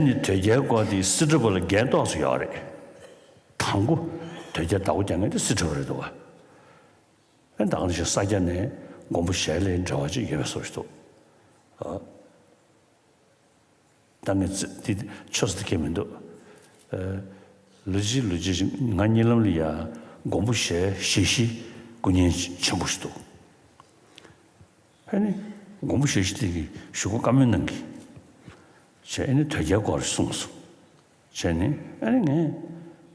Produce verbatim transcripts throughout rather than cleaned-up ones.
ནི་དོལ་རྒྱལ་སྐོར་དེ་སྲིད་གྲྭ་པ་ལ་འགན་ཏོག་ཙམ་ཡོད་རེད། དང་པོ་དོལ་རྒྱལ་བདག་པོ་རྒྱག་མཁན་དེ་སྲིད་གྲྭ་པ་རེད་འདུག་བ། ཨེ་ད་ག་ནང་བཞིན་ས་སྐྱ་ནས་མགོན་པོ་ཞལ་ལས་འབྲེལ་བ་ཅིག་ཡོད་པའི་བཟོ་ཞིག་འདུག་ཨ། ད་ངས་ཙི་དེ་ཆོས་ཟེར་མཁན་མི་འདུག་ཨ། ལོ་གཅིག་ལོ་གཅིག་ང་གཉིད་ལམ་ལ་ཡ་མགོན་པོ་ཞལ་ཞལ་བཞི་སྐུ་བརྙན་ཆེན་པོ་ཞིག་འདུག་ཨ་ནི་མགོན་པོ་ཞལ་བཞི་དེ་གི་གཞུག་གུ་བཀའ་མོལ་གནང་གི། བྱས་ཨ་ནི་དོལ་རྒྱལ་སྐོར་གསུངས་སོང་། བྱས་ནི་ཨ་ནི་ངས་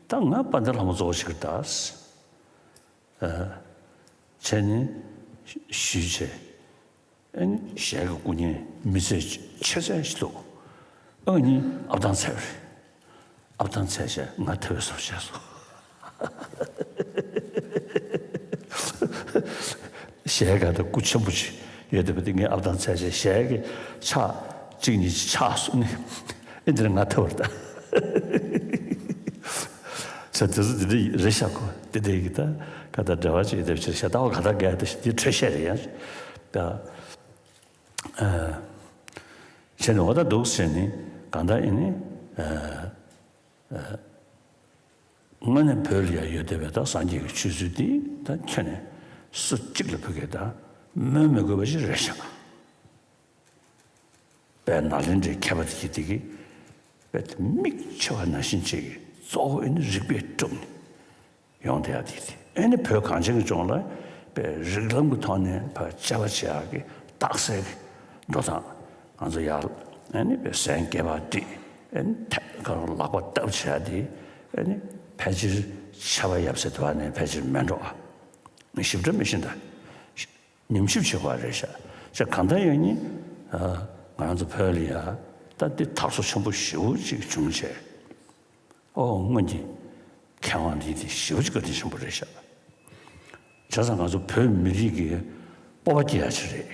ད་ང་དཔལ་ལྡན་ལྷ་མོ་གཙོ་བོ་ཞིག་གི་ད། བྱས་ནས་ཞུས་བྱས། ཨ་ནི་ཞལ་གྱི་སྐུ་བརྙན་མི་ཚད་ཆེ་ཚད་ཞིག་འདུག་ཨ་ནི་ཨབ་ཐང་ཚད་པ་རེད། ཨབ་ཐང་ཚད་བྱས་ང་ཐེ་བའི་བཟོ་བྱས་སོང་། ཞལ་ག་ད་སྐུ་ཆེན་པོ་ཅིག་ཡོད་བསྡད་པ་དེ་ངས་ཨབ་ཐང་ཚད་བྱས་ཞལ་གྱི་ཕྱག་གཅིག་གཉིས་ཆག་སོང་ནི་ཨེ་འདི་ང་ཐེ་བར་ད། ས་དེ་ཚོ་དེ་འདྲ་རེད་ཤག་གོ། དེ་འདྲ་ཡི་གི་ད་ག་ད་འབྲེལ་བ་ཅིག་དེ་ཕྱིར་ཤ་སྟག་ག་ད་ག་ད་ཞིག་དེ་འཕྲོད་བཤད་རེད་ཡ། ད་ཨ་བྱས་ནས་འོ་ད་འདུག་ཟེར་ནས་གང་ལྟར་ཡིན་ནི་ཨ་ཨ་དངོས་གནས་བོད་ལ་ཡ་ཡོད་བསྡད་པའི་ད་སངས་རྒྱས་ཀྱི་ཆོས་ཚུལ་འདི་ད་ཁྱོན་ནས་སུ་གཅིག་ལ་ཕུལ་གི་ད་སྨོས་མི་དགོས་པ་ཞིག་རེད་ཤག་དཔལ་ནཱ་ལེནྡྲའི་མཁས་པ་དེ་གིས་དེ་གི་དཔེ་དེ་མིག་ཕྱེ་བ་ནང་བཞིན་བྱེད་ཀྱི་གཙོ་བོ་ཨེ་ནི་རིགས་པས་གྲུབ་ནས་ཡོང་བསྡད་ཡག་དེ་དེ་ཨེ་ནི་བོད་གངས་ཅན་གྱི་ལྗོངས་ལ་དཔེ་རིགས་ལམ་གྱི་ཐོག་ནས་ཕར་དཔྱད་པ་བྱེད་ཡག་གི་རྟགས་གསལ་གྱི་འགྲོ་སྟངས་ང་ཚོ་ཡར་ཨེ་ནི་དཔེ་གཟན་སྐེད་པར་བསྒྲིགས་ཨེ་ནི་ཐད་ཀར་ལག་པ་བཏབ་བྱེད་ཡག་དེ་ཨེ་ནི་ཕལ་ཆེར་ཆར་པ་ཡབ་སྲས་དེ་བ་ནས་ཕལ་ཆེར་མེད་འགྲོ་ཨ། ཞིབ་ཕྲ་མི་ཤེས་ད། ཉམས་ཞིབ་བྱེད་དགོས་རེད་ཤག་ཅེས་གང་ལྟར་ཡང་ནི། ང་རང་ཚོ་བོད་ལ་ཡ། ད་འདི་དར་སོ་ཆེན་པོ་ཞེ་པོ་ཅིག་བྱུང་བྱས། ཨོ་སྔོན་གྱི་མཁས་དབང་འདི་དེ་ཞེ་པོ་ཅིག་བཀའ་དྲིན་ཆེན་པོ་རེད་ཤག་བྱས་ཙང་ང་ཚོ་བོད་མི་རིགས་ཀྱི་སྤོབས་པ་སྐྱེ་ཡ་ཅིག་རེད།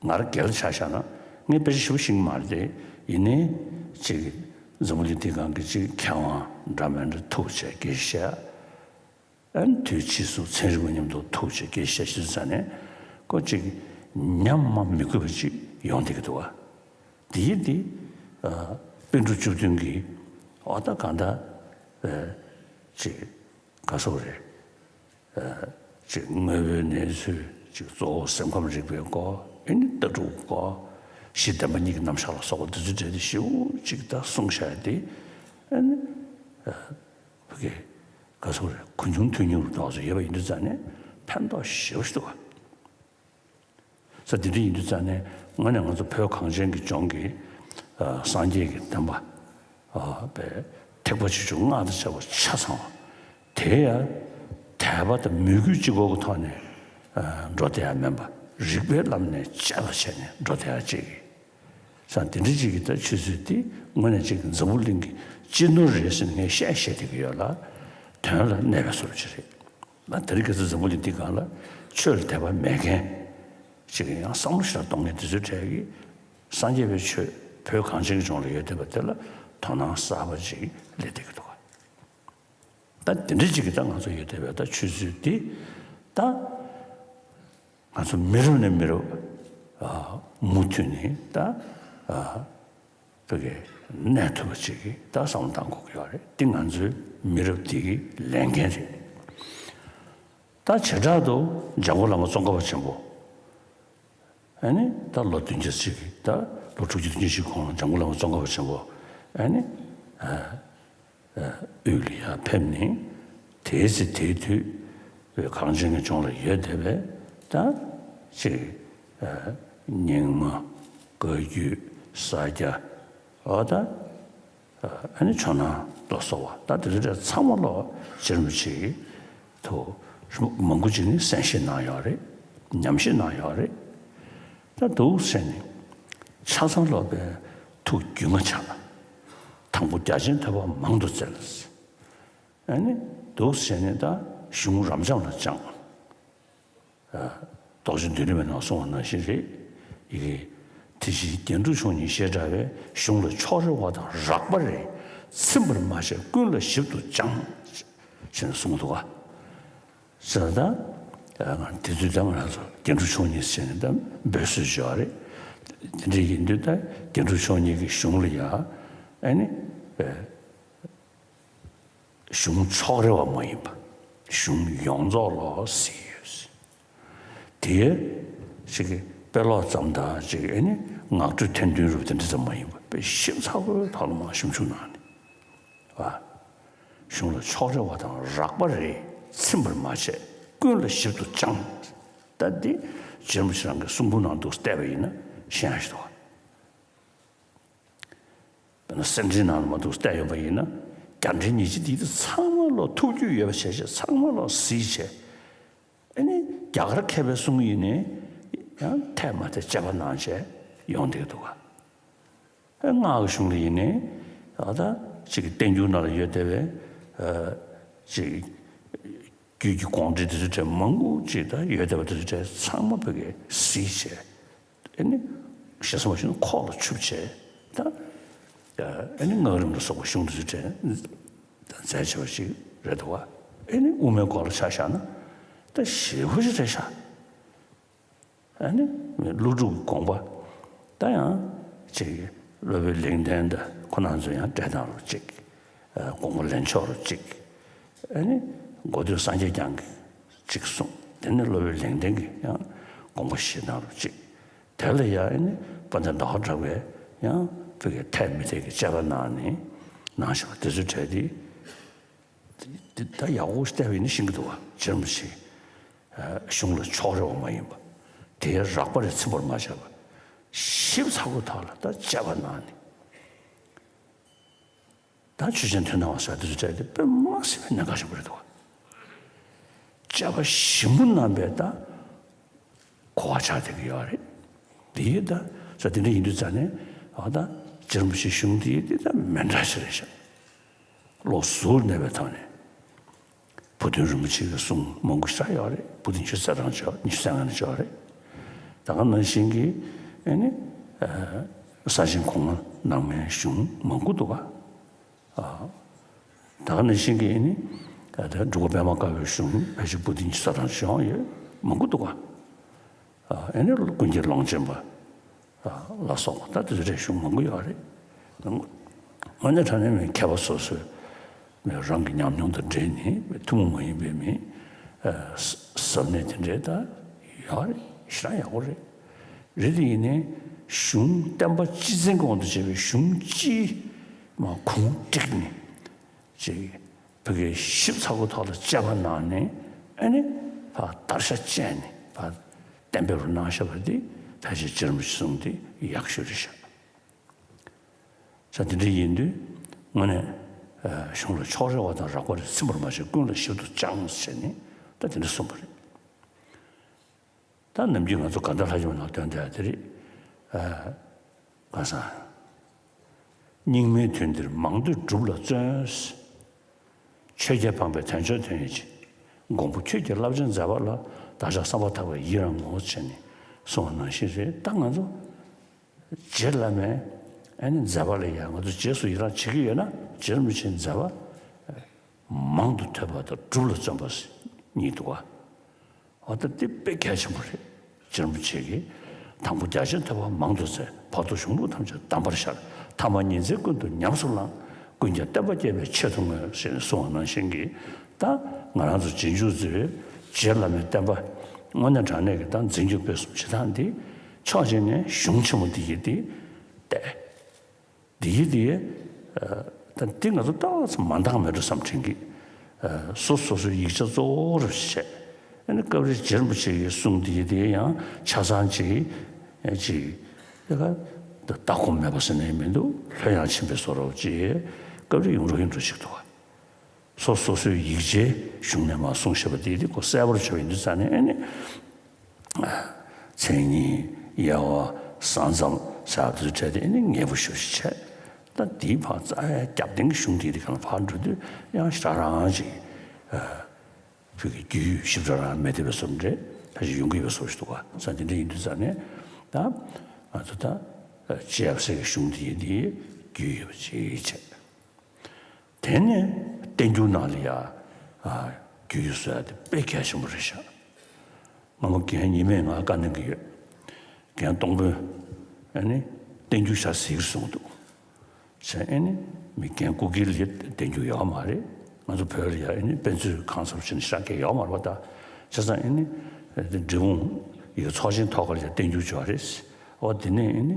ང་རང་རྒན་ལ་ཆ་བཞག་ན་ངས་དཔེ་ཆ་ཞེ་པོ་ཤེས་ཀྱི་མ་རེད་དེ། ཡིན་ནའི་ཅིག་འཛམ་བུ་གླིང་འདི་སྒང་གི་ཅིག་མཁས་དབང་འདྲ་མི་འདྲ་ཐུག་བྱས་དགེ་བཤད། ཨན་དུས་ཕྱིས་སུ་ཚན་རིག་པ་མཉམ་དུ་ཐུག་བྱས་སྐད་ཆ་བཤད་ཙ་ནས་ཁོ་ཅིག་ཉམས་མ་མི་དགོས་པ་ཅིག་ཡོང་བསྡད་ཀྱི་འདུག་བ། དེ་ཡིན་དེ་པཎ་གྲུབ་བཅུ་བདུན་གྱིས་འོ་ད་གང་ལྟར་ཅིག་ག་སོག་རེད། ཅིག་དངོས་པོའི་གནས་ཚུལ་ཅིག་གཙོ་བོ་སེམས་ཁམས་རིག་པའི་སྐོར་ཨེ་ནི་ལྟ་གྲུབ་སྐོར་གཞི་བདེན་པ་གཉིས་ཀྱི་རྣམ་གཞག་ལ་སོགས་པ་འདི་ཚོའི་གྲས་དེ་ཞེ་པོ་ཅིག་ད་གསུངས་བཞག་དེ་ཨེ་ནི། བོད་སྐད་ག་སོག་རེད། གོ་ཆུང་ཐོས་ཉུང་རུ་འགྲོ་བ་ཚོ་ཡོད་པ་ཡིན་དུས་ཙང་ནས་ཕན་ཐོགས་ཞེ་པོ་ཞིག་འདུག་བ། ས་དེ་འདྲ་ཡིན་དུས་ཙང་ནས་དངོས་གནས་ང་ཚོ་བོད་གངས་ཅན་གྱི་ལྗོངས་ཀྱི་སངས་རྒྱས་ཀྱི་བསྟན་པ་པའི་ཐེག་པ་ཆེ་ཆུང་སྔགས་དང་བཅས་པ་ཆ་ཚང་བ་དེ་ཡང་དད་པ་དང་མོས་གུས་གཅིག་པོ་གི་ཐོག་ནས་འགྲོ་བསྡད་ཡ་མིན་པ་རིགས་པའི་ལམ་ནས་དཔྱད་པ་བྱས་ནས་འགྲོ་བསྡད་ཡ་གཅིག་གི་ས་དེ་འདྲ་ཅིག་གི་ད་ཆུ་ཚོད་དེ་དངོས་གནས་ཅིག་འཛམ་བུ་གླིང་གི་སྤྱི་ནོར་རེད་ཟེར་ནས་ངས་བཤད་བཤད་བསྡད་ཀྱི་ཡོད་ལ། དོན་ལ་གནས་པའི་བཟོ་འདྲ་ཅིག་རེད། ད་དེ་རིང་ཁ་སང་འཛམ་བུ་གླིང་འདི་སྒང་ལ་ཆོས་ལ་དད་པ་མེད་མཁན་ཅིག་ཡང་བསམ་བློ་ཞིག་གཏོང་མཁན་དེ་ཚོའི་གྲས་ཀྱིས་སངས་རྒྱས་པའི་ཆོས་བོད་གངས་ཅན་གྱི་ལྗོངས་ལ་ཡོད་བསྡད་པ་དེ་ལ་དོ་སྣང་གསར་པ་ཅིག་སླེབས་བསྡད་ཀྱི་འདུག་ག་ད་དེ་འདྲ་ཅིག་གིས་ད་ང་ཚོ་ཡོད་བསྡད་པའི་ད་ཆུ་ཚོད་འདི་ད་ང་ཚོ་མི་རབས་ནས་མི་རབས་མུ་མཐུད་ནས་ད་བོད་སྐད་གནས་ཐུབ་པ་ཅིག་གིས་ད་བསམ་བློ་གཏང་དགོས་ཀྱི་ཡོད་རེད། འདི་ང་ཚོའི་མི་རབས་འདི་གི་ལས་འགན་རེད། ད་བྱེ་བྲག་ཏུ་འཇམ་མགོན་བླ་མ་ཙོང་ཁ་པ་ཆེན་པོ། ཨ་ནི་ད་ལོ་བདུན་བརྒྱ་ཅིག་གི་ད་ལོ་དྲུག་ཅུ་བདུན་ཅུ་ཞིག་གོང་ལ་འཇམ་མགོན་བླ་མ་ཙོང་ཁ་པ་ཆེན་པོ་ཨ་ནི་ཨ་ཨ་དབུས་ལ་ཡར་ཕེབས་ནས་དེའི་ཚེ་དེའི་དུས་བོད་གངས་ཅན་གྱི་ལྗོངས་ལ་ཡོད་བསྡད་པའི་ད་ཅིག་ཨ་རྙིང་མ་བཀའ་བརྒྱུད་ས་སྐྱ་འོ་ད། ཨ་ནི་ཇོ་ནང་ལ་སོགས་པ་ད་དེ་ཚོ་ཚང་མ་ལོ་རྗེ་རིན་པོ་ཆེ་གི་ཐུགས་མང་པོ་ཅིག་ནི་གསན་བཞེས་གནང་ཡོད་རེད། ཉམས་བཞེས་གནང་ཡོད་རེད། ད་འདུག་ཟེར་ནས་ཆ་ཚང་ལོ་པའི་ཐུགས་རྒྱུས་མངའ་ཆགས། དང་པོ་རྒྱ་ཆེན་ཐོས་པ་མང་དུ་བཙལ། ཨ་ནི་འདུག་ཟེར་ནས་ད་གཞུང་རབ་འབྱམས་ལ་སྦྱངས། རྡོ་རྗེ་གདན་རིམ་པའི་ནང་གསུངས་པ་ནང་བཞིན་རེད། ཡི་གེ་དེ་བཞིན་རྒྱན་དྲུག་མཆོག་གཉིས་ཞེས་གྲགས་པའི་གཞུང་ལ་ཕྱོགས་རེ་བ་དང་རགས་པ་རེ་ཚིམ་པར་མ་བྱས་ཀུན་ལ་ཞིབ་ཏུ་སྦྱངས། ཞེས་གསུངས་འདུག་ག་ཟེར་ད། དེ་དུས་ད་ང་རང་ཚོ་རྒྱན་དྲུག་མཆོག་གཉིས་ཟེར་ནས་ད་འབོད་སྲོལ་བྱས་པ་རེད། དེ་འདྲ་ཡིན་དུས་ད་རྒྱན་དྲུག་མཆོག་གཉིས་ཀྱི་གཞུང་ལ་ཡ། ཨ་ནི་གཞུང་ཕྱོགས་རེ་བ་མ་ཡིན་པ། གཞུང་ཡོངས་རྫོགས་ལ་གཟིགས་ཡོད། དེ་ཅིག་གི་དཔེ་ཀློག་ཙམ་དང་ཅིག་ཨ་ནི་ངག་སྒྲོས་ཐེར་འདོན་རུ་དེ་འདྲ་ཙམ་མ་ཡིན་པ། དཔེ་ཞིབ་ཚགས་པོའི་ཐོག་ལ་མར་ཞིབ་འཇུག་གནང་ནས། བ། གཞུང་ལ་ཕྱོགས་རེ་བ་དང་རགས་པ་རེ་ཚིམ་པར་མ་བྱས། ཀུན་ལ་ཞིབ་ཏུ་སྦྱངས། ད་འདི་རྗེ་རིན་པོ་ཆེ་རང་གི་གསུང་འབུམ་ནང་དུ་བལྟས་པ་ཡིན་ན་ཤེས་ཡག་ཞིག་འདུག། དཔེར་ན་གསེར་ཕྲེང་ནང་ལ་མ་གཏོགས་བལྟས་ཡོད་པ་ཡིན་ན། རྒྱ་འགྲེལ་ཉེར་གཅིག་འདི་ཚང་མ་ལ་ཐུགས་རྒྱུས་ཡོད་པ་བྱས་བྱས། ཚང་མ་ལ་གཟིགས་བྱས། ཨ་ནི་རྒྱ་གར་མཁས་པའི་གསུང་ཡིན་ནའི་ཡང་འཐད་མ་འཐད་དཔྱད་པ་གནང་བྱས་ཡོང་བསྡད་འདུག་ག། ཨ། སྔགས་ཀྱི་གཞུང་ལ་ཡིན་ནའི་ཨ་ད་ཅིག་གི་བསྟན་འགྱུར་ནང་ལ་ཡོད་བསྡད་པའི་ཨ་ཅིག་རྒྱུད་ཀྱི་དགོངས་འགྲེལ་དེ་ཚོ་གྲས་མང་པོ་ཅིག་ད་ཡོད་བསྡད་པ་དེ་ཚོ་གྲས་ཚང་མ་བོད་སྐད་གཟིགས་བྱས། ཨ་ནི་ཞེ་ས་མ་ཞུ་ན་ཁོག་ལ་ཆུབ་བྱས། ད་ཨ་ནི་སྔགས་རིམ་ལ་སོགས་པ་གཞུང་དེ་ཚོ་གྲས་མཛད་བྱས་པ་ཞིག་རེད་འདུག་བ། ཨ་ནི་དབུ་མའི་སྐོར་ལ་ཆ་བཞག་ན་ད་ཞེ་པོ་ཅིག་རེད་ཤག། ཨ་ནི་ཀླུ་སྒྲུབ་ཀྱི་དགོངས་པ། ད་ཡང་ཅིག་སློབ་དཔོན་ལེགས་ལྡན་དང་ཁོ་རང་ཚོ་ཡང་འགྲེལ་བཏང་རོགས་གཅིག། ཨ། དགོངས་པ་ལེན་ཆོག་རོགས་གཅིག། ཨ་ནི་འགོ་སྟོད་སངས་རྒྱས་བསྐྱངས་ཀྱིས་གཅིག་གསུངས། དེ་ནས་སློབ་དཔོན་ལེགས་ལྡན་གྱིས་ཡང་དགོངས་པ་བཞེས་གནང་རོགས་གཅིག། དེ་ལ་ཡང་ཨ་ནི་དཔལ་ལྡན་ཟླ་བ་གྲགས་པས་ཡང་བོད་སྐད་འཐད་མི་འཐད་ཀྱི་དཔྱད་པ་གནང་ནས་གནང་བཞག་པ་དེ་ཚོ་གྲས་དེ། འདི་ད་ཡག་པོ་བལྟས་པ་ཡིན་ན་ཤེས་ཀྱི་འདུག་བ། རྗེ་རིན་པོ་ཆེ་གཞུང་ལ་ཕྱོགས་རེ་བ་མ་ཡིན་པ། དེའི་རགས་པ་རེ་ཚིམ་པར་མ་བྱས་པ། ཞིབ་ཚགས་པོའི་ཐོག་ལ་ད་དཔྱད་པ་གནང་ནས། ད་ཆོས་ཅན་ཐུན་སྣང་བ་ཟེར་དེ་ཚོ་གྲས་དེ་དཔེ་མ་སྲིད་པའི་གནད་འགག་ཆེན་པོ་རེད་འདུག་བ། དཔྱད་པ་ཞིབ་མོ་གནང་བའི་ད་གོ་བ་ཆགས་བསྡད་ཀྱི་ཡོད་རེད། དེ་ཡིན་ད་ས་དེ་འདྲ་ཡིན་དུས་ཙང་ནས་ཨ་ད་རྗེ་རིན་པོ་ཆེའི་གཞུང་དེ་དེ་ད་མི་འདྲ་ཞིག་རེད་ཤག། བློ་གཟུར་གནས་པའི་ཐོག་ནས་བུ་སྟོན་རིན་པོ་ཆེ་གི་གསུང་མང་པོ་ཞིག་ཡོད་རེད། པོ་ཏི་ཉི་ཤུ་རྩ་གྲངས་ཅིག་ཉི་ཤུ་རྩ་ལྔ་ཅིག་ཡོད་རེད། ད་ག་ནང་བཞིན་གྱི་ཨ་ནི་ས་ཆེན་གོང་མ་ནང་མའི་གཞུང་མང་པོ་འདུག་ག། ད་ག་ནང་བཞིན་གྱི་ཨ་ནི་ད་འབྲུག་པ་པདྨ་དཀར་པོའི་གཞུང་ཕལ་ཆེར་པོ་ཏི་ཉི་ཤུ་རྩ་གྲངས་ཅིག་ཡོད་མང་པོ་འདུག་ག། ཨ་ནི་ཀུན་མཁྱེན་ཀློང་ཆེན་པ་ལ་སོགས་པ་ད་དེ་ཚོ་རེ་ཞུ་མང་པོ་ཡོད་རེད། དངོས་གནས་དྲང་གནས་མི་མཁས་པ་སོ་སོས་མི་རང་གི་ཉམས་མྱོང་དང་འབྲེལ་ནས་མི་ཐུན་མོང་མ་ཡིན་པའི་མི་ཟབ་གནད་དེ་འདྲའི་ད་ཡོད་རེད། ཞེ་དྲག་ཡག་པོ་རེད། རེད་དེ་ཡིན་ནའི་གཞུང་བསྟན་པ་སྤྱི་བཙན་གྱི་དབང་དུ་བྱས་པའི་གཞུང་སྤྱིའི་མ་གུང་བསྒྲིགས་ནས། ཅིག་བོད་སྐད་ཞིབ་ཚགས་པོའི་ཐོག་ལ་དཔྱད་པ་གནང་ནས་ཨ་ནི་ཕར་བརྡར་ཤ་བཅད་ནས་ཕར་གཏན་འབེབས་རུ་གནང་བཞག་པ་འདི་ཕལ་ཆེར་རྗེ་རིན་པོ་ཆེ་གསུང་འདི་ཡག་ཤོས་རེད་ཤག། ས་དེ་འདྲ་ཡིན་དུས་དངོས་གནས་གཞུང་ལ་ཕྱོགས་རེ་བ་དང་རགས་པ་རེ་ཚིམ་པར་མ་བྱས་ཀུན་ལ་ཞིབ་ཏུ་སྦྱངས་ཟེར་ནས་ད་དེ་འདྲ་གསུངས་པ་རེད། ད་ནམ་རྒྱུན་ང་ཚོ་ག་འདྲ་ལྷ་ཆོས་ནང་སྟོན་བསྡད་དེ་རེད། ཨ། ག་ས། རྙིང་མའི་དོན་འདིར་མང་ཐོས་སྒྲུབ་ལ་བརྩོན། ཆོས་རྒྱལ་འཕགས་པའི་དལ་འབྱོར་དོན་ཡོད་ཅིང་། མགོན་པོ་ཁྱོད་ཀྱི་བསླབ་བྱའི་མཛད་པ་ལ། བདག་ཅག་བསམ་པ་ཐག་པས་ཡི་རང་ངོ་། ཟེར་ནས་གསུངས་པ་ནང་བཞིན་རེད། ད་ང་ཚོ་རྗེ་བླ་མའི་ཨ་ནི་མཛད་པ་ལ་ཡང་ང་ཚོ་རྗེས་སུ་ཡི་རང་བྱེད་ཀྱི་ཡོད་ན་རྗེ་རིན་པོ་ཆེའི་མཛད་པ་མང་དུ་ཐོས་པ་དང་སྒྲུབ་ལ་བརྩོན་པ་གཉིས་འདུག་ག། འོ་ད་འདི་དཔེ་གལ་ཆེན་པོ་རེད། རྗེ་རིན་པོ་ཆེ་གིས་དང་པོ་རྒྱ་ཆེན་ཐོས་པ་མང་དུ་བཙལ། བར་དུ་གཞུང་ལུགས་ཐམས་ཅད་གདམས་པར་ཤར། ཐ་མ་ཉིན་མཚན་ཀུན་ཏུ་ཉམས་སུ་བླངས། ཀུན་ཀྱང་བསྟན་པ་རྒྱས་པའི་ཆེད་དུ་བསྔོས། ཞེས་གསུངས་པ་ནང་བཞིན་གྱི་ད་ང་རང་ཚོ་རྗེས་འཇུག་ཚོས་རྗེ་བླ་མའི་བསྟན་པ་དངོས་གནས་དྲང་གནས་ཀྱི་ད་འཛིན་སྐྱོང་སྤེལ་གསུམ་བྱེད་སྟངས་འདི་ཕྱོགས་གཅིག་ནས་གཞུང་ཆེན་མོ་འདི་ཡི་འདི་བལྟས། འདི་ཡི་འདི་ཨ་ད་འདི་ང་ཚོ་ཏོག་ཙམ་མ་འདང་མེད་འགྲོ་བསམ་དྲན་གི། ཨ་སོ་སོ་སོའི་ཡིག་ཆ་གཙོ་བོ་རུ་བྱས། ཨ་ནི་སྐབས་རེ་རྗེ་རིན་པོ་ཆེ་གི་གསུང་འདི་ཡི་འདི་ཡང་ཆ་ཚང་ཅིག་ཨ་ཅིག་དེ་ག་ད་ལྟ་གོམས་མེད་པ་ཟེར་ནས་མི་འདུག། ལྷོད་ཡངས་ཕྱིན་པའི་བཟོ་འདྲ་ཅིག་སྐབས་རེ་ཡོང་རོགས་ཡིན་འགྲོ་ཞིག་འདུག་བ། སོ་སོ་སོའི་ཡིག་ཆའི་གཞུང་ནས་མར་གསུངས་བཞག་པ་དེ་དེ་ཁོ་གསལ་པོར་བྱས་པ་ཡིན་དུས་ཙང་ནས་ཨ་ནི། མཚན་ཉིད་དབྱེ་བ་ས་མཚམས་ཟེར་བ་དེ་ཚོ་བྲལ་ཏེ་ཨ་ནི་ངེས་པོ་ཞེ་པོ་ཅིག་བྱས། ད་དེའི་ཕར་རྩ་བའི་རྒྱབ་རྟེན་གྱི་གཞུང་དེ་དེ་ག་ལ་ཕར་འགྲོ་དུས་ཡང་ཞེ་དྲག་རང་ཅིག་བོད་ཀྱི་རྒྱུས་ཡོད་ཞིབ་ཕྲ་རང་མེད་བསྡད་པའི་བཟོ་འདྲ་ཕལ་ཆེར་ཡོང་གི་ཡོད་པའི་བཟོ་ཞིག་འདུག་ག། ས་དེ་འདྲ་ཡིན་དུས་ཙང་ནས་ད་ང་ཚོ་ད་རྗེ་ཡབ་སྲས་ཀྱི་གཞུང་དེ་ཡི་དེ་རྒྱུས་ཡོད་པ་ཅིག་བྱས། དེ་ནས་བསྟན་འགྱུར་ནང་ལ་ཡ་ཨ་རྒྱུས་ཡོད་བཟོ་ཡ་དེ་དཔེ་གལ་ཆེན་པོ་རེད་ཤག། སྔ་མོ་རྒན་ཉི་མས་ང་བཀའ་གནང་གི་ཡོད། རྒན་སྟོང་དཔོན་ཨ་ནི་བསྟན་འགྱུར་ཞེ་དྲག་གཟིགས་གསུངས་འདུག། བྱས་ཨེ་ནི་མི་རྒན་སྐུ་སྒེར་ལ་བསྟན་རྒྱུ་ཡོད་མ་རེད། ང་ཚོ་བོད་ལ་ཡ་ཨེ་ནི་དཔེ་མཛོད་གང་ཟབ་བྱས་ནས་ཞེ་དྲག་གི་ཡོད་མ་རེད་པ། ད་བྱས་ཙང་ཨེ་ནི་འབྲས་སྤུངས་ཡི་ཚོགས་ཆེན་ཐོག་ཁ་ལ་ཡ་བསྟན་རྒྱུ་ཅིག་ཡོད་རེད། འོ་དེ་ནས་ཨེ་ནི་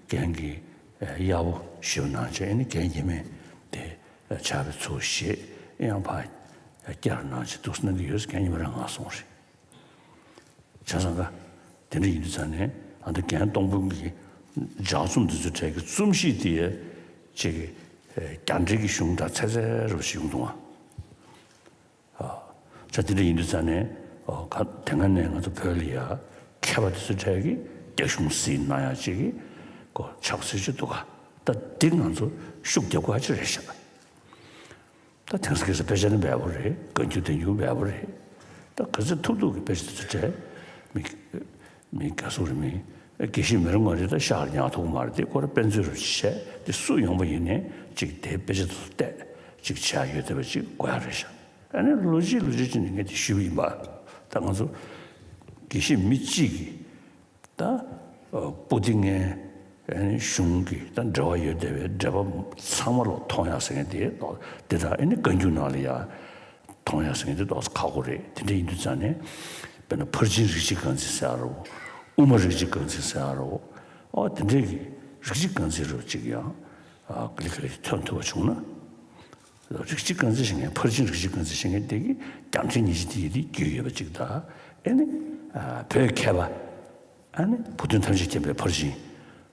རྒན་གྱིས་གཡར་པོ་ཞིག་གནང་བྱས་ཨེ་ནི་རྒན་ཉི་མས་དེ་ཕྱག་དཔེ་ཚུར་བཞེས་ཨེ་ཡང་ཕར་བསྐྱར་གནང་བྱས་འདུག་སེ་གནང་གི་ཡོད། རྒན་ཉི་མ་རང་ང་གསུངས་རེད། བྱས་ཙང་ཀ་དེ་འདྲ་ཡིན་དུས་ཙང་ནས་ཨ་ད་རྒན་སྟོང་དཔོན་གྱི་ལྗགས་རྩོམ་འདི་ཚོའི་གྲས་ཀྱི་རྩོམ་གཤིས་དེ་ཅིག་རྒྱ་འདྲེ་གི་གཞུང་འདྲ་ཚད་ཚད་རུ་ཞིག་ཡོང་འདུག་ཨ། བྱས་དེ་འདྲ་ཡིན་དུས་ཙང་ནས་ཨོ་ག་དེ་སྔ་ནས་ང་ཚོ་བོད་ལ་ཡ་མཁས་པ་དེ་ཚོའི་གྲས་ཀྱི་རྒྱ་གཞུང་ཟིན་གནང་ཡ་ཅིག་གི་གོ་ཆགས་སྲིད་ཅིག་འདུག་ག་ད་འདི་ང་ཚོ་ཤུགས་རྒྱབ་དགོས་ཡ་ཅིག་རེད་ཤག་ད་དེང་སང་ཁ་སང་དཔེ་ཆ་ནི་འབེལ་པོ་རེད། བཀའ་འགྱུར་བསྟན་འགྱུར་འབེལ་པོ་རེད། ད་ག་ཚོད་ཐུབ་ཐུབ་ཀྱི་དཔེ་ཆ་དེ་ཚོ་བྲིས། མི་མི་ག་སུ་རེད། མི་དགེ་བཤེས་མི་རུང་བ་རེད། ད་ཤག་ཉག་ཐུག་མ་རེད། དེ་ཁོ་ར་དཔེ་མཛོད་རུ་བྱས་དེ་སུ་ཡོང་པ་ཡིན་ནའི་ཅིག་དེ་དཔེ་ཆ་དེ་ཚོ་བལྟས་ཅིག་བྱས་ཡོད་བསྡད་པ་ཅིག་དགོས་ཡ་རེད་ཤག་ཨ་ནི་ལོ་གཅིག་ལོ་གཅིག་ཅིག་ནས་ངས་དེ་ཞུས་པ་ཡིན་པ། ད་ང་ཚོ་དགེ་བཤེས་མི་གཅིག་གིས། ད་ཨ་པོ་ཏི་ངན་ཨ་ནི་གཞུང་གི་ད་འབྲེལ་བ་ཡོད་བསྡད་པའི་འབྲེལ་པ་ཚང་མ་ལོག་མཐོང་ཡག་ཟེར་མཁན་དེ་དེ་དག་ཨ་ནི་བཀའ་འགྱུར་ནང་ལ་ཡ་མཐོང་ཡག་ཟེར་མཁན་དེ་ཏོག་ཙམ་ཁག་པོ་རེད། དེ་འདྲ་ཡིན་དུས་ཙང་ནས་དཔེར་ན་ཕར་ཕྱིན་རིགས་གཅིག་རྐང་འཛིན་ཟེར་ཡག་རོ། དབུ་མ་རིགས་གཅིག་རྐང་འཛིན་ཟེར་ཡག་རོ། ཨོ་དེ་འདྲས་ཀྱི་རིགས་གཅིག་རྐང་འཛིན་རོ་གཅིག་ཡང་ཨ་ག་ལེ་ག་ལེ་ཐོན་ཐུབ་པ་བྱུང་ན། རིགས་གཅིག་རྐང་འཛིན་བྱེད་མཁན་ཕར་ཕྱིན་རིགས་གཅིག་རྐང་འཛིན་བྱེད་མཁན་དེ་གི་རྒྱང་འཕྲིན་ཉི་ཤུ་དེ་ཡི་དེ་རྒྱུས་ཡོད་པ་གཅིག་དང་། ཨེ་ནི་ཨ་བོད་མཁས་པ་ཨ་ནི་བུ་སྟོན་ཐམས་ཅད་མཁྱེན་པའི་ཕར་ཕྱིན་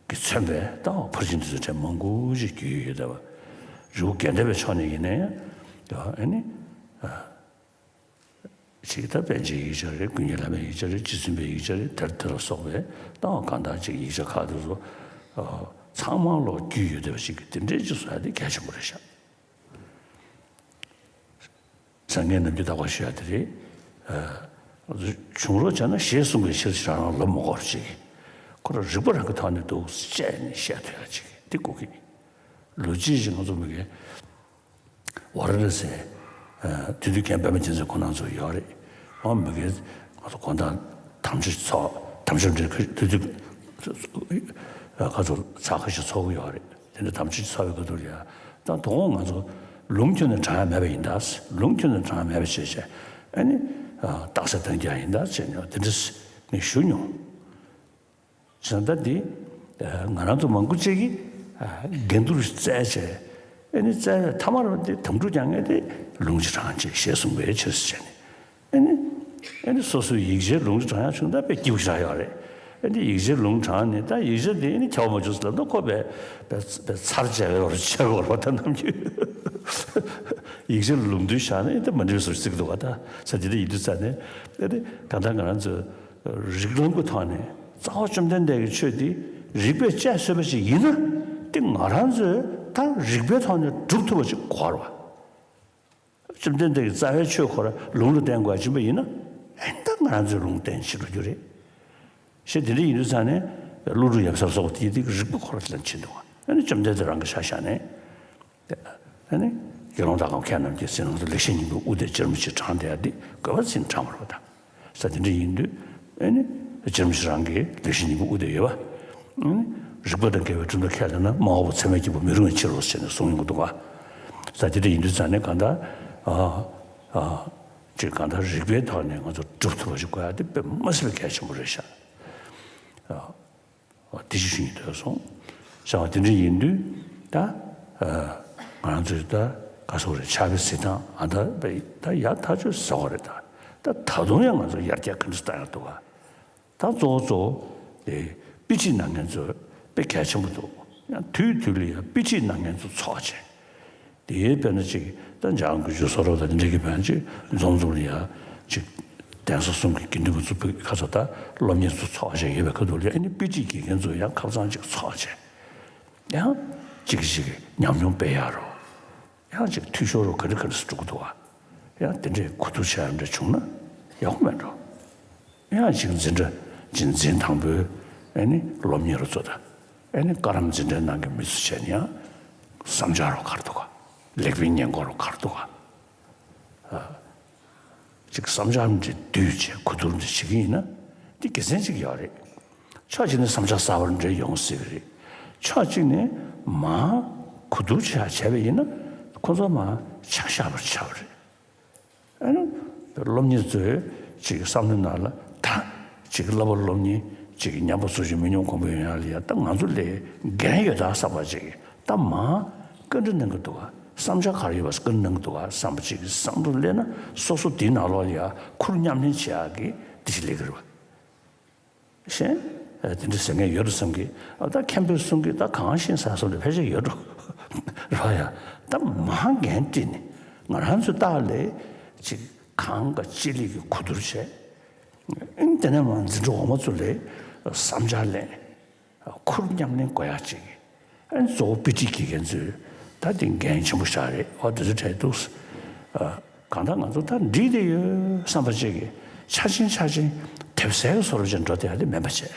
གྱིས་མཚོན་པའི་ད་ཕར་ཕྱིན་དེ་ཚོ་གྲས་མང་པོ་ཞིག་རྒྱུས་ཡོད་ཡོད་བསྡད་པ། རི་བོ་དགེ་ལྡན་པའི་ཕྱོགས་ནས་ཡིན་ན་ཡང་ཨེ་ནི་ཨ། ཞིག་ད་པཎ་ཆེན་ཡིག་ཆ་རེད། ཀུན་མཁྱེན་བླ་མའི་ཡིག་ཆ་རེད། རྗེ་བཙུན་པའི་ཡིག་ཆ་རེད། དེར་དེ་ལ་སོགས་པའི་ད་གང་ལྟར་ཅིག་ཡིག་ཆ་ཁག་དེ་ཚོ་ཨ་ཚང་མ་ལོག་རྒྱུས་ཡོད་བསྡད་པ་ཞིག་གི་དེ་འདྲས་ཅིག་བཟོ་ཡ་དེ་གལ་ཆེན་པོ་རེད་ཤག་བྱས་ཙང་ངས་ནམ་རྒྱུན་ལྟ་བ་ཞུ་ཡ་དེ་རེད། ཨ་བྱུང་རོགས་བྱས་ན་ཞེས་གསུང་གི་ཕྱིར་ཞེས་རང་རང་ལབ་མ་དགོས་པ་ཅིག་ཁོ་རང་རིག་པ་རང་གི་ཐོག་ནས་འདུག་བཤད་ནས་བཤད་ཐུབ་ཡ་ཅིག་དེ་དགོས་ཀྱི། ལོ་གཅིག་ཅིག་ང་ཚོ་མི་གའི་ཝཱ་ར་ཎ་སི་ཨ་དེ་དུས་རྒན་པད་མ་རྒྱལ་མཚན་ཁོང་རྣམ་ཚོ་ཡོད་རེད། ཨ་མི་གའི་ང་ཚོ་དགོང་དག་དམ་ཆོས་ཚོགས། དམ་ཆོས་འདྲ་དེ་དུས་ཨ་ཁ་ཚོ་ཚ་ཁ་ཤས་ཚོགས་ཀྱི་ཡོད་རེད། དེ་འདྲ་དམ་ཆོས་ཚོགས་པའི་སྐབས་དུ་ལ་ཡ་ད་དོ་དགོང་ང་ཚོ་ལུང་ཁྱོན་ནས་དྲང་ཡ་མེད་པ་ཡིན་ད། ལུང་ཁྱོན་ནས་དྲང་ཡ་མེད་པ་བྱས་བྱས་ཨ་ནི་ཨ་རྟགས་གསལ་བཏང་རྒྱུ་ཡིན་ད་བྱས་ནས་དེ་འདྲ་ངས་ཞུ་མྱོང་། བྱས་ཙང་ད་འདི་ང་རང་ཚོ་མང་པོ་ཅིག་གིས་འགན་འཁུར་བཙལ་བྱས་ཨེ་ནི་བཙལ་བའི་མཐའ་མར་འདི་དམ་ཕྲུག་རྐྱང་ངས་དེ་ལུང་ཅིག་དྲངས་བྱས་ཞེས་གསུངས་པའི་ཕྱིར་བྱས་ནས་ཨེ་ནི་ཨེ་ནི་སོ་སོའི་ཡིག་ཆའི་ལུང་ཅིག་དྲངས་ཡག་བྱུང་ད་དཔེ་སྐྱིད་པོ་ཞིག་རག་ཡོད་རེད། ཨེ་ནི་ཡིག་ཆའི་ལུང་དྲངས་ནས་ད་ཡིག་ཆ་འདི་ཨེ་ནི་ཁྱབ་པ་མ་བྱུང་ཟེར་ལབ་ན་ཁོ་དཔེ་དཔེ་དཔེ་ཚར་བཅད་པའི་བར་ཆད་པའི་བར་བ་ད་ནམ་རྒྱུན་ཡིག་ཆའི་ལུང་དུ་བཞག་ན་ཨེ་ད་མ་འགྲིག་པའི་བཟོ་ཞིག་བརྩི་གི་འདུག་བ། ད་ས་དེ་འདྲ་ཡིན་དུས་ཙང་ནས་ཨེ་ནི་གང་ལྟར་ང་རང་ཚོ། རིགས་ལམ་གྱི་ཐོག་ནས་རྩ་བ་བཅོམ་ལྡན་འདས་ཀྱི་ཆོས་འདི་རིགས་པས་དཔྱད་བཟོད་པ་ཞིག་ཡིན་ན་དེ་ང་རང་ཚོས་ད་རིགས་པའི་ཐོག་ནས་སྒྲུབ་ཐུབ་པ་ཞིག་གོ་ར་བ། བཅོམ་ལྡན་འདས་ཀྱི་རྩ་བའི་ཆོས་ཁོ་ར་ལུང་ལ་བརྟེན་དགོས་ཡ་ཡིན་པ་ཡིན་ན་ཨེ་ད་ང་རང་ཚོས་ལུང་བརྟེན་བྱེད་འགྲོ་རྒྱུ་རེད། ཞེས་དེ་འདྲ་ཡིན་དུས་ཙང་ནས་ཀླུ་སྒྲུབ་ཡབ་སྲས་སོགས་དེ་དེ་རིགས་པ་ཁོ་ར་ལ་ཕྱིན་འདུག་ཨ་ནི་བཅོམ་ལྡན་འདས་རང་གི་ཆ་བཞག་ནས། ཨ་ནི་དགེ་སློང་དག་གམ་མཁས་རྣམས་ཀྱིས་ཟིན་ལོངས་སུ་ལེགས་བཤད་སྙིང་པོའི་དབུ་དེ་སྦྱར་མུ་བཞི་དྲངས་བསྡད་ཡ་འདི་དགོས་པ་ཟིན་དྲངས་པ་རེད་པ། ད་ས་དེ་འདྲ་ཡིན་དུས་ཨ་ནི་སྦྱར་མུ་བཞི་རང་གི་ལེགས་བཤད་སྙིང་པོའི་དབུ་དེ་ཡོད་པ། ཨ་ནི་རིགས་པ་དང་འགལ་བའི་གྲུབ་མཐའ་ཁས་ལེན་ན་སྨྲ་བ་པོ་ཚད་མས་བསྐྱེད་པ་མི་རུང་བའི་ཕྱིར་རོ་ཟེར་ནས་གསུངས་ཡོང་གི་འདུག་ག་ས་དེ་འདྲ་ཡིན་དུས་ཙང་ནས་གང་ལྟར་ཨ་ཨ་ཅིག་གང་ལྟར་རིགས་པའི་ཐོག་ནས་ང་ཚོ་སྒྲུབ་ཐུབ་པ་ཞིག་དགོས་ཡ་དེ་དཔེ་མ་སྲིད་པའི་གལ་ཆེན་པོ་རེད་ཤག་ཨ། དེ་ཅི་ཞུ་ཡིན་འདོད་སོང་། བྱ་བ་དེ་འདྲ་ཡིན་དུས་ད་ང་རང་ཚོས་ད་ག་སོག་རེད་ཕྱག་དཔེ་གཟིགས་སྟངས་ཨ་ད་ད་ཡག་ཐག་ཆོད་ཟེར་བ་རེད། ད་ད་ད་དུང་ཡང་ང་ཚོ་ཡར་རྒྱས་ག་འདྲ་བཏང་ཡག་འདུག་ག་ད་གཙོ་བོ་གཙོ་བོ་དེ་དཔེ་ཁྲིད་གནང་མཁན་ཚོ་དཔེ་གལ་ཆེན་པོ་འདུག་ཡང་དུས་དུས་ལ་ཡང་དཔེ་ཁྲིད་གནང་མཁན་ཚོ་ཚོགས་བྱས། དེའི་དཔེར་ན་ཅིག་ད་འཇང་དགུ་བཅུ་སོ་རོ་དང་འདི་འདྲ་གི་བན་ཅིག་འཛོམས་འཛོམས་ལ་ཡ་ཅིག་གདན་ས་གསུམ་གྱི་དགེ་འདུན་པ་ཚོ་ཁ་ཚོ་ད་སློབ་གཉེར་ཚོ་ཚོགས་བྱས་ཡོད་པའི་ཁ་ཐུག་ལ་ཨ་ནི་དཔེ་ཁྲིད་དགེ་རྒན་ཚོ་ཡང་ཁ་ཚང་ཅིག་ཚོགས་བྱས་ཡང་ཅིག་ཅིག་ཉམས་མྱོང་སྤེལ་ཡག་རོ། ཡང་ཅིག་འཐུས་ཤོར་རོ་ག་འདྲ་ག་འདྲ་སུ་འགྲོ་གི་འདུག་བ། ཡང་དེ་འདྲའི་གོ་བསྡུར་བྱས་ཡ་འདྲ་བྱུང་ན་ཡག་པོ་མེད་འགྲོ། ཡང་ཅིག་འཛིན་གྲྭ་ཅིག་འཛིན་དང་པོའི་ཨ་ནི་སློབ་གཉེར་རོ་ཚོ་དང་། ཨེ་ནི་བཀའ་རམས་འཛིན་གྲྭའི་ནང་གི་མི་ཚོ་བྱས་ནས་ཡང་བསམ་འཆར་རོ་ག་རེ་འདུག་ག་ལེགས་སྤེལ་སྙན་སྐོར་རོ་ག་རེ་འདུག་ག་ཅིག་བསམ་འཆར་འདི་བསྡུས་བྱས་གོ་བསྡུར་འདི་བྱེད་ཀྱི་ཡིན་ན་འདི་དགེ་མཚན་ཅིག་ཡོད་རེད། ཕྱོགས་གཅིག་ནས་བསམ་འཆར་གསར་པ་འདྲ་ཡོང་སྲིད་པ་རེད། ཕྱོགས་གཅིག་ནས་མ་ གོ་བསྡུར་བྱས་བྱས་པ་ཡིན་ན་ཁོ་ཚོ་མར་ཆ་བཞག་པར་བྱ་བ་རེད། ཨ་ནི་སློབ་གཉེར་ཚོས་ཅིག་བསམ་བློའི་ནང་ལ་ད་ཅིག་བསླབ་པ་སློབ་གཉེར་ཅིག་ཉམས་པ་ཚོ་ཅིག་མི་ཉམས་གོང་འཕེལ་ཡོང་ཡ་ལ་ཡ་ད་ང་ཚོ་ལས་འགན་ཡོད་ད་བསམ་པ་ཅིག་ད་མར་བཀའ་འདྲི་གནང་གི་འདུག་ག་བསམ་འཆར་ག་རེ་ཡོད་པ་བཀའ་འདྲི་གནང་གི་འདུག་ག་བསམ་པ་ཅིག་བསམ་བློ་སླེབས་ན་སོ་སོ་དེའི་ནང་ལོགས་ལ་ཡ་ཁུར་མཉམ་ལེན་བྱེད་ཡག་གི་དེ་ཞིག་སླེབས་ཀྱི་རེད་པ། གཞན། ཨ། དེ་འདྲ་ཟེར་མཁན་ཡོད་འགྲོ་བསམ་གི། ཨ། ད་མཁན་པོས་གསུང་གི་ད་གང་ཤེས་ས་སོགས་ལ་ཕལ་ཆེར་ཡོད་འགྲོ། རོ་ཡ། ད་མ་འགན་དཀྲིས་ནས་ང་རང་ཚོའི་ལྟག་ལས་ཅིག་གང་ག་ཅི་ལས་ཀྱི་གོ་བསྡུར་བྱས། ཨིན་དེ་ནས་མ་འཛིན་གྲྭ་འོག་མ་ཚོ་ལས་བསམ་འཆར་ལེན། ཁུར་མཉམ་ལེན་དགོས་ཡག་ཅིག་ཨ་ནི་གཙོ་བོ་དཔེ་ཁྲིད་ཀྱི་མཁན་ཚོས་ད་དེ་འགན་ཆེན་པོ་བཞག་རེད། ཨོ་དེ་ཚོ་དྲན་འདུག་ཨ། གང་ལྟར་ང་ཚོ་ད་འགྲིག་བསྡད་ཡོད་བསམ་པ་ཅིག་གིས་ཆ་ཆེན་ཆ་ཆེན་དེབ་གསལ་གྱི་བཟོ་འདྲ་ཅིག་འགྲོ་བསྡད་ཡ་དེ་མིན་པ་བྱས།